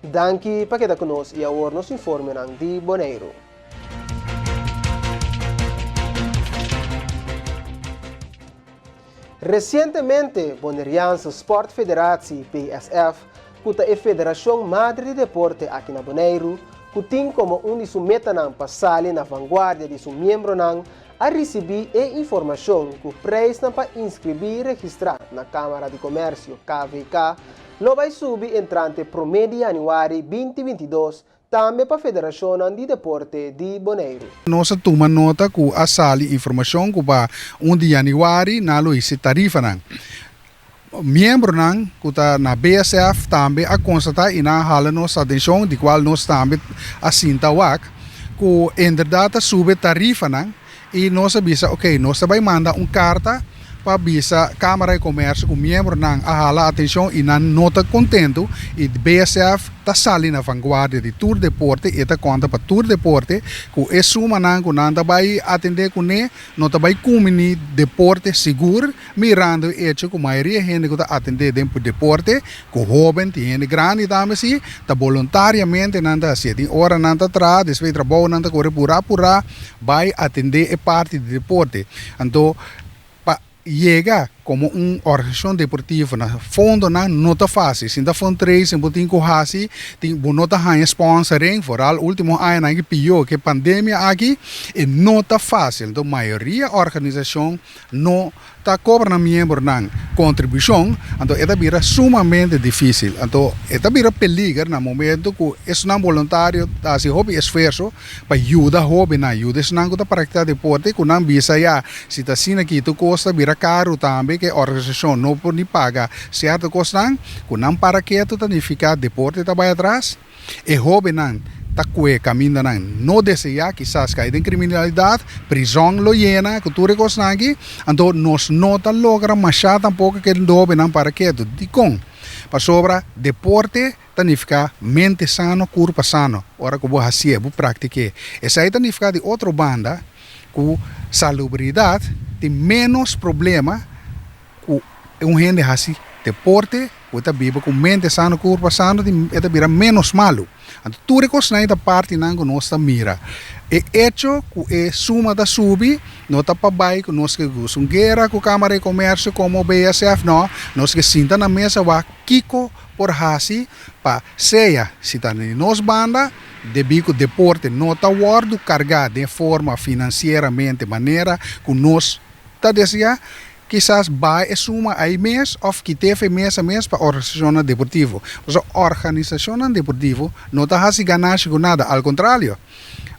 Danki pa keda ku nos i awor nos informenan di Boneiru. Resientemente Boneriaanse Sport Federatie, BSF, ku ta e federashon madre di deporte aki na Boneiru, ku tin komo un di su metanan pa sali na vanguardia di su miembronan, a risibí e informashon ku preisnan pa inskribí i registrá na Kámara di Komèrsio, KVK, lo bai subi entrante promé di yanüari 2022 tambe pa federashonnan di deporte di Boneiru. Nos a tuma nota ku a sali informashon ku pa un di yanüari nan lo hisi tarifanan. Miembronan ku ta na BSF tambe a konstatá i nan a hala nos atenshon, di kual nos tambe a sinta wak, ku inderdat ta sube tarifanan i nos a bisa oke nos ta bai manda un karta pa bisa Kámara di Komèrsio ku miembronan a hala atenshon i nan no ta kontentu i BSF ta sali na vanguardia di tur deporte i e ta konta pa tur deporte ku e sumanan ku nan ta bai atendé kuné no ta bai kumini deporte sigur. Mirando e echo ku mayoria hende ku ta atendé den deporte, ku hóben, tin hende grandi tambe si, ta boluntariamente nan ta hasié. Tin ora nan ta traha, despues di trabou nan ta kore purá purá bai atendé e parti di deporte. Anto pa yega komo un organisashon deportivo na fondonan no ta fásil. Sin ta fundraising bo tin ku hasi, tin bo no ta haña sponsoring, foral último añanan aki pió ku e pandemia aki, e no ta fásil. Anto mayoria organisashon no ta kobra nan miembronan kontribushon, anto e ta bira sumamente difísil. Anto e ta bira peliger na momento ku esnan boluntario ta hasi hopi esfuerso pa yuda hóbennan, yuda esnan ku ta praktiká deporte, ku nan bisa ya, si ta asina aki tur kos ta bira karu tambe, ku e organisashon no por ni paga sierto kosnan, ku nan para ketu ta nifiká deporte ta bai atras. E hóbennan ta kue kamindanan no deseá, kisas kai den kriminalidat, prizòn lo yena ku tur e kosnan aki, anto nos no ta logra mashá tampoko ku e hóbennan para ketu. Dikon? Pasobra deporte ta nifiká mente sano, kurpa sano. Ora ku bo hasié, bo praktik'é. Esei ta nifiká di otro banda ku salubridat tin ménos problema ku un hende hasi deporte ku e ta biba ku mente sano, kurpa sano, e ta bira ménos malu. Anto tur e kosnan ei ta partinan ku nos ta mira. E echo ku e suma ta subi no ta pa bai ku nos ke gusta un guera ku Kámara di Komèrsio komo BSF, no. Nos ke sinta na mesa wak kiko por hasi pa sea si ta di nos banda debí ku deporte no ta wòrdu kargá den forma finansieramente manera ku nos ta deseá. Kisas bai e suma ei mes òf kit'é fe mesa mes pa organisashonnan deportivo. Pasobra organisashonnan deportivo no ta hasi ganashi ku nada, al kontrario,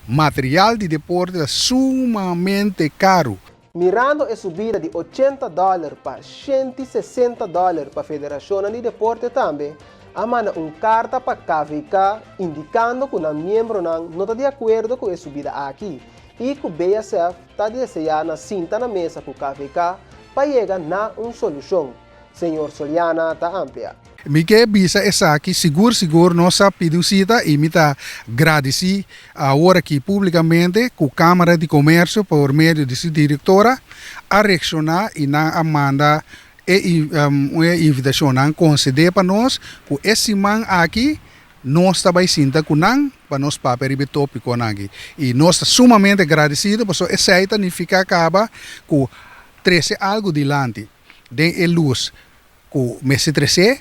material di deporte ta sumamente karu. Mirando e subida di 80 dòler pa 160 dòler pa federashonnan di deporte tambe a manda un karta pa KVK indikando ku nan miembronan no ta di akuerdo ku e subida aki i ku BSF ta deseá na sinta na mesa ku KVK pa yega na un solushon, señor Soliana ta amplia. Mi ke bisa esaki sigur sigur nos a pidi un sita i mi ta gradisí awor aki públikamente ku Kámara di Komersio por medio di su direktora a reakshoná i nan a manda e invitashon nan konsedé pa nos ku e siman aki Nos ta bai sinta ku nan pa nos papia riba e tópikonan aki. I nos ta sumamente gradisido pasobra esei ta nifiká kaba ku trese algu dilanti den e lus ku mester tresé.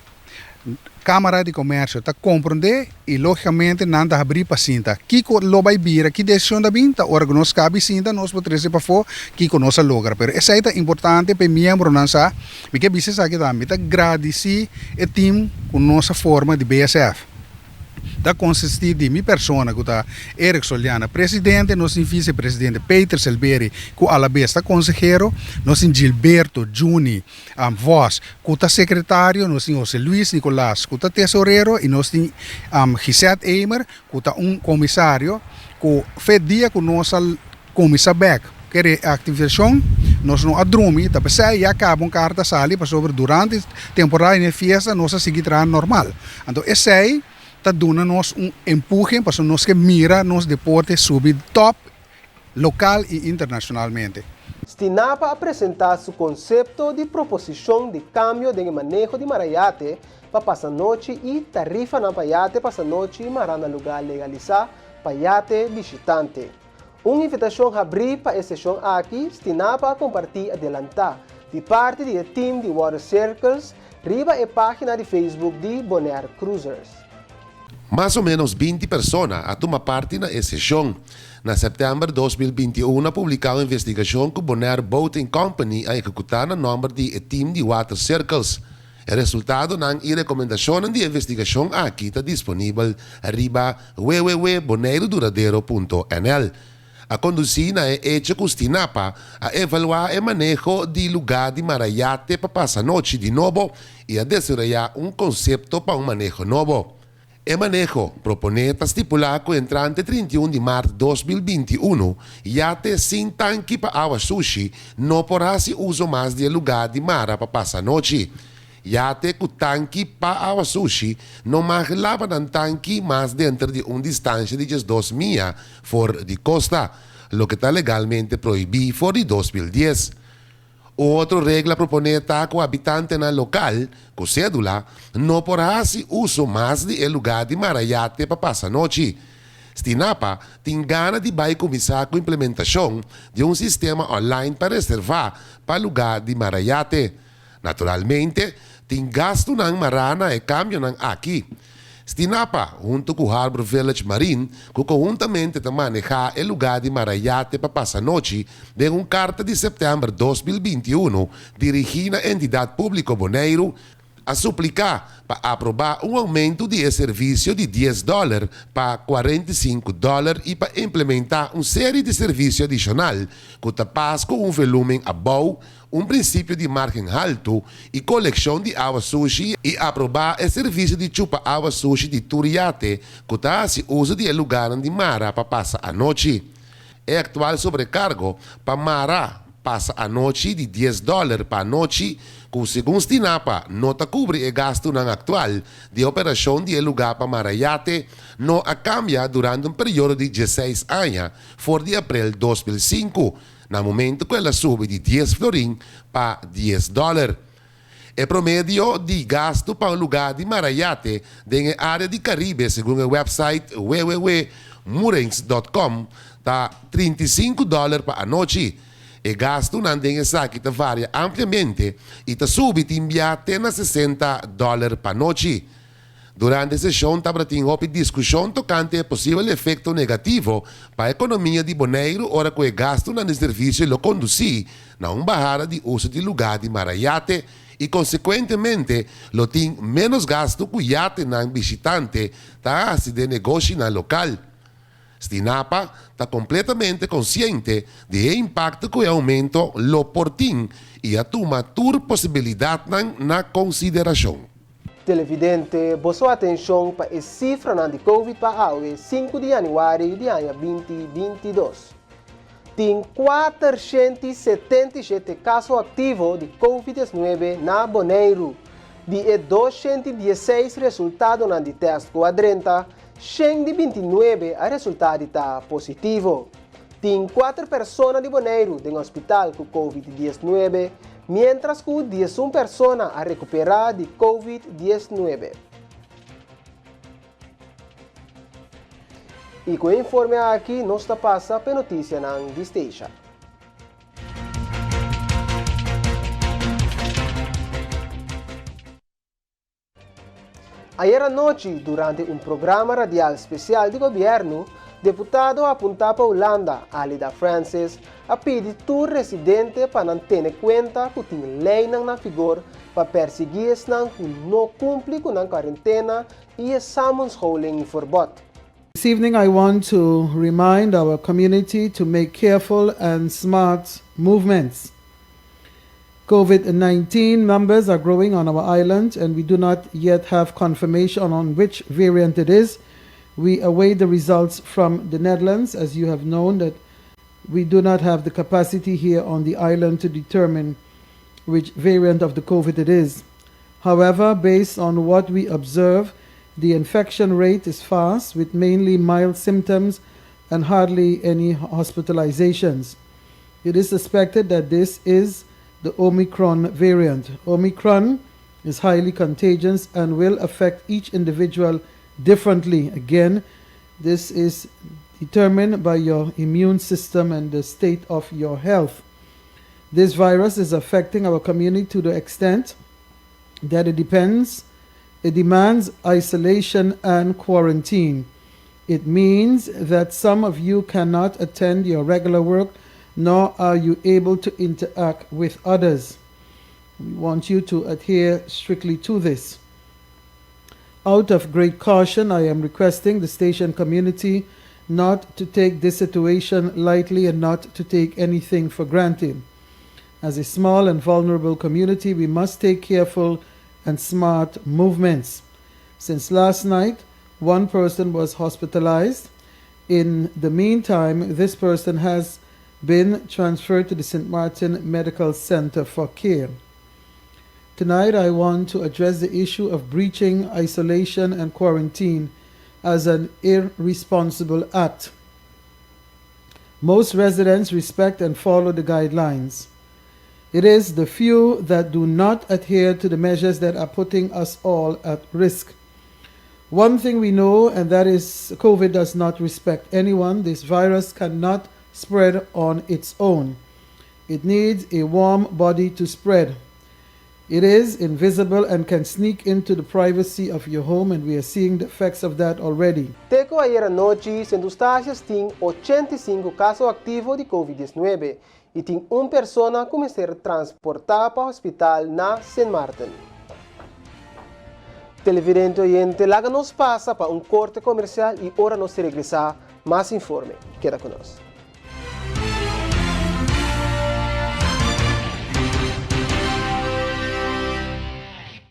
Kámara di Komèrsio ta komprondé i lógikamente nan ta habrí pa sinta. Kiko lo bai bira, ki desishon ta bin, ta ora ku nos kabi sinta nos por trese pafó kiko nos a logra. Pero esei ta importante pa e miembronan sa. Mi ke bisa esaki tambe, mi ta gradisí e tim ku nos a forma di BSF. Ta konsistí di mi persona ku ta Eric Soliana, presidente, nos tin visepresidente Peter Selberi ku alabes ta konsehero, nos tin Gilberto Juni Vos ku ta sekretario, nos tin Jose Luis Nicolas ku ta tesorero i nos tin Gisette Emer ku ta un komisario ku fe dia ku nos a Kuminsá bèk ku e reaktivashon, nos no a drumi, ta p'esei ya kaba un karta sali pasobra durante temporada di e fiesta nos a sigui traha normal. Anto esei ta duna nos un empuje pasobra nos ke mira nos deporte subi tòp lokal i internashonalmente. Stinapa a presentá su konsepto di proposishon di kambio den e maneho di Marayate. pa pasa nochi i tarifanan pa yate pasa nochi mará na lugá legalisá pa yate bishitante. Un invitashon habrí pa e seshon aki Stinapa a kompartí adelantá di parti di e tim di Water Circles riba e página di Facebook di Bonaire Cruisers. Mas o ménos 20 persona a tuma parti na e seshon. Na sèptèmber 2021 a publiká un investigashon ku Bonaire Boating Company a ehekutá na nòmber di e tim di Water Circles. E resultadonan i rekomendashonnan di e investigashon aki ta disponibel riba www.boneiruduradero.nl. A kondusí na e echo ku Stinapa a evaluá e maneho di lugá di mara yate pa pasa nochi di nobo i a desaroyá un konsepto pa un maneho nobo. E maneho proponé ta stipulá ku entrante 31 di mart 2021 yate sin tanki pa awa sushi no por hasi uso mas di e lugá di mara pa pasa nochi. Yate ku tanki pa awa sushi no mag laba nan tanki mas denter di un distansha di 12 mia for di kosta, loke ta legalmente prohibí for di 2010. Un otro regla proponé ta ku habitantenan lokal ku sédula no por hasi uso mas di e lugá di mara yate pa pasa nochi. Stinapa tin gana di bai kuminsá ku implementashon di un sistema online pa reservá pa lugá di mara yate. Naturalmente, tin gastunan mará na e kambionan aki. Stinapa, huntu ku Harbor Village Marine, ku konhuntamente ta manehá e lugá di mara yate pa pasa nochi, den un karta di sèptèmber 2021 dirigí na Entidat Públiko Boneiru, a supliká pa aprobá un oumentu di e servisio di 10 dòler pa 45 dòler i pa implementá un seri di servisio adishonal ku ta pas ku un velúmen abou, un prinsipio di márgen haltu i kolekshon di awa sushi i aprobá e servisio di chupa awa sushi di tur yate ku ta hasi uso di e lugánan di mara pa pasa anochi. E aktual sobrekargo pa mara pasa anochi di 10 dòler pa anochi ku segun Stinapa no ta kubri e gastunan aktual di operashon di e lugá pa mara yate no a kambia durante un periodo di 16 aña for di aprel 2005 na momento ku el a subi di 10 florin pa 10 dòler. E promedio di gastu pa un lugá di mara yate den e área di Karibe segun e website www.moorings.com ta 35 dòler pa anochi. E gastunan den esaki ta varia ampliamente i ta subi tin bia te na 60 dòler pa nochi. Durante e seshon tabatin hopi diskushon tokante e posibel efekto negativo pa ekonomia di Boneiru ora ku e gastunan di servisio lo kondusí na un bahada di uso di lugá di mara yate i konsekuentemente lo tin ménos gastu ku yatenan bishitante ta hasi den negoshinan lokal. Stinapa ta kompletamente konsiente di e impakto ku e oumento lo por tin i a tuma tur posibilidatnan na konsiderashon. Televidente, boso atenshon pa e sifranan di Covid pa awe 5 di yanüari di aña 2022. Tin 477 kaso aktivo di Covid-19 na Boneiru. Di e 216 resultadonan di tèst ku a drenta, 129 a resultá di ta positivo. Tin 4 persona di Boneiru den hospital ku Covid-19, miéntras ku 11 persona a rekuperá di Covid-19. I ku e informe aki nos ta pasa pa e notisianan di Statia. Ayera nochi, durante un programa radial spesial di gobièrnu, deputado apuntá pa Hulanda, Alida Francis, a pidi tur residente pa nan tene kuenta ku tin leinan na vigor pa persiguí esnan ku no kumpli ku nan kuarentena i e samenscholingverbod. This evening I want to remind our community to make careful and smart movements. COVID-19 numbers are growing on our island and we do not yet have confirmation on which variant it is. We await the results from the Netherlands, as you have known that we do not have the capacity here on the island to determine which variant of the COVID it is. However, based on what we observe, the infection rate is fast with mainly mild symptoms and hardly any hospitalizations. It is suspected that this is the Omicron variant. Omicron is highly contagious and will affect each individual differently. Again, this is determined by your immune system and the state of your health. This virus is affecting our community to the extent that it depends it demands isolation and quarantine. It means that some of you cannot attend your regular work nor are you able to interact with others. We want you to adhere strictly to this. Out of great caution, I am requesting the station community not to take this situation lightly and not to take anything for granted. As a small and vulnerable community, we must take careful and smart movements. Since last night, one person was hospitalized. In the meantime, this person has been transferred to the St. Martin Medical Center for care. Tonight, I want to address the issue of breaching isolation and quarantine as an irresponsible act. Most residents respect and follow the guidelines. It is the few that do not adhere to the measures that are putting us all at risk. One thing we know, and that is COVID does not respect anyone. This virus cannot spread on its own. It needs a warm body to spread. It is invisible and can sneak into the privacy of your home, and we are seeing the effects of that already. Te ku ayera nochi, Sint Eustatius tin 85 kaso aktivo di COVID-19 i tin un persona ku mester transportá pa hospital na Sint Maarten. Televidente oyente, laga nos pasa pa un korte komersial i ora nos regresá, mas informe. Keda ku nos.